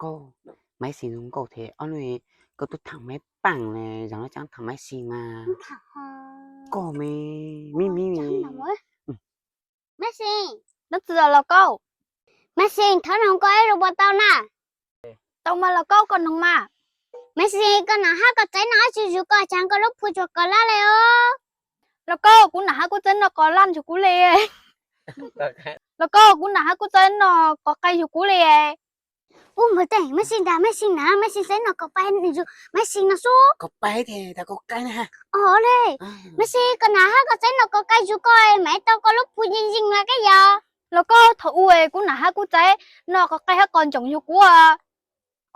Koj, Maiv Xis zoo nkauj thiab ob nub, koj tuaj tham Maiv Paaj ne, zaum no cav tham Maiv Xis mas. Koj me, Mib Mib me. Maiv Xis, nab txwv los Lauj Kaub. Maiv Xis, thov noog koj ib lus puas tau na? Tau mas Lauj Kaub, koj noog mas. Maiv Xis, koj nam hab koj txaiv noj dab tsi yug koj caag koj lub phu tsuas kos laj le os? Lauj Kaub, kuv nam hab kuv txaiv noj kos laj yug kuv le. Lauj Kaub, kuv nam hab kuv txaiv noj kos qai yug kuv le. Ub, npawg Teej, Maiv Xis ntag, Maiv Xis na, Maiv Xis txaiv noj kos qai yug Maiv Xis no xwb. Kos qai thiab, tas kos qai na. Os le, Maiv Xis, koj nam hab koj txaiv noj kos qai yug koj mas tau koj lub phu yeej yeej lawm koj yog. Lauj Kaub, thaum ub kuv nam hab kuv txaiv noj kos qai hab kos ntsoom yug kuv.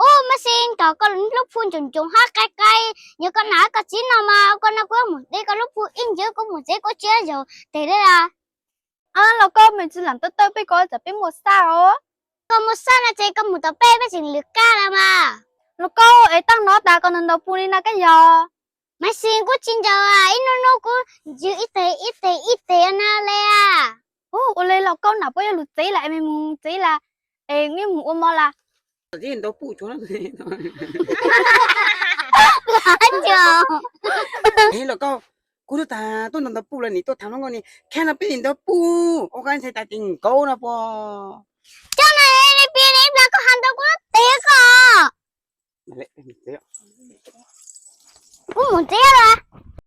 Ub, Maiv Xis, ntawm koj lub phu ntsoom ntsoom hab qai qai, yog koj nam hab koj txiv noj mas koj noj kuv mus de koj lub phu ib ncw kuv mus tsev kuv tsis zaum tes le as. Lauj Kaub, mej tsi lam tawb tawb peb ko, txawm peb muaj xaj os. Koj muaj xaj no ces koj mus tom peb, peb tseem lwm kab lawm mas. Lauj Kaub, es taag no tas koj ntaus ntaus phu li na koj yog? Maiv Xis, kuv tsis ntaus, ib nub nub kuv ncw ib teg ib teg ib teg na le as. Ua le Lauj Kaub, nam puab yuav lug tsev lawm, mej mus tsev lawm, es mej mus ua mov lawm. Lauj Kaub, kuv tub tas tuaj ntaus ntaus phu lawm, nim tuaj tham hluas nkauj ni, khav no peb nim ntaus phu, ua koj ntshai tas ces nkaum no puas? Coj na, ib plag koj has ntau kuv lub teg koj. Kuv mus tsev lawm.